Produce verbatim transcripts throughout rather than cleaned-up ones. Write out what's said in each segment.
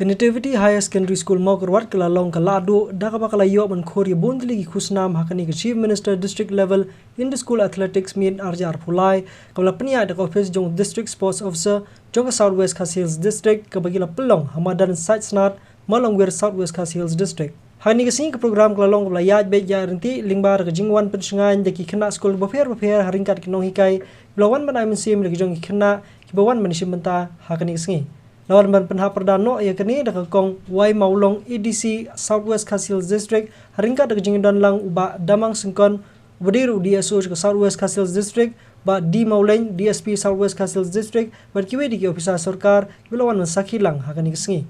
Ka Nativity Higher Secondary School Mawkyrwat ka la long ka lahduh da kaba ka la ïoh ban khur ïa bun tylli ki khusnam ha kane ka Chief Minister District Level Inter School Athletics Meet ar hajar arphew lai, kaba la pynïaid da ka ophis jong u District Sports Officer jong ka South West Khasi Hills District, kaba ki la pynlong ha madan Saitsnat, Malangbir, South West Khasi Hills District. Ha kane ka sngi ka program ka la long kaba la ïaid beit ïaid ryntih lyngba da ka jingwan pynshngaiñ da ki khynnah skul bapher bapher ha ryngkat ki nonghikai kiba la wan ban ai mynsiem ïa la ki jong ki khynnah kiba wan ban ïashim bynta ha kane ka sngi. La wan ban pynhap pyrda noh ïa kane da ka Kong Y Mawlong, A D C South West Khasi Hills District, ha ryngkat da ka jingdon lang u Bah Damang Syngkon, uba dei ruh u D S O jong ka South West Khasi Hills District, Bah D Mawleng, D S P South West Khasi Hills District, bad kiwei de ki ophisar sorkar kiba la wan ban sakhi lang ha kane ka sngi.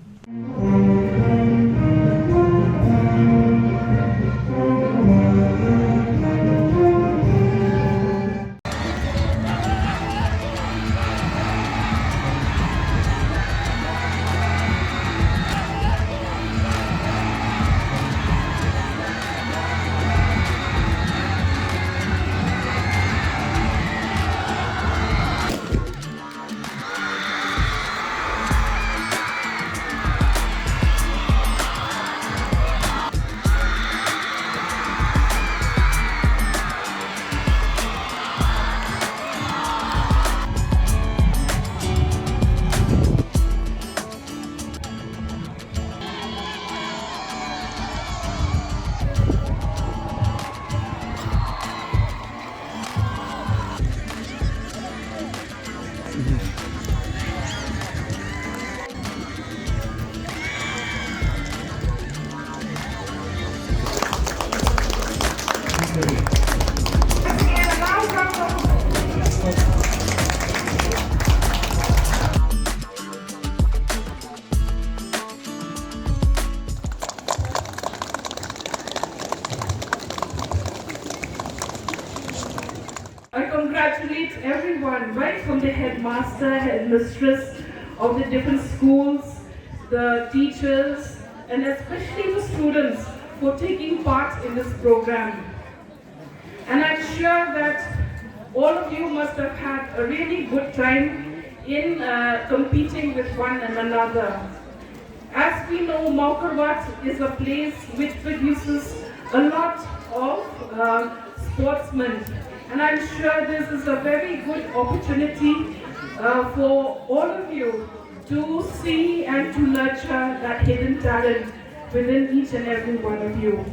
I congratulate everyone, right from the headmaster, headmistress of the different schools, the teachers, and especially the students for taking part in this program. And I'm sure that all of you must have had a really good time in uh, competing with one another. As we know, Mawkyrwat is a place which produces a lot of uh, sportsmen, and I'm sure this is a very good opportunity uh, for all of you to see and to nurture that hidden talent within each and every one of you.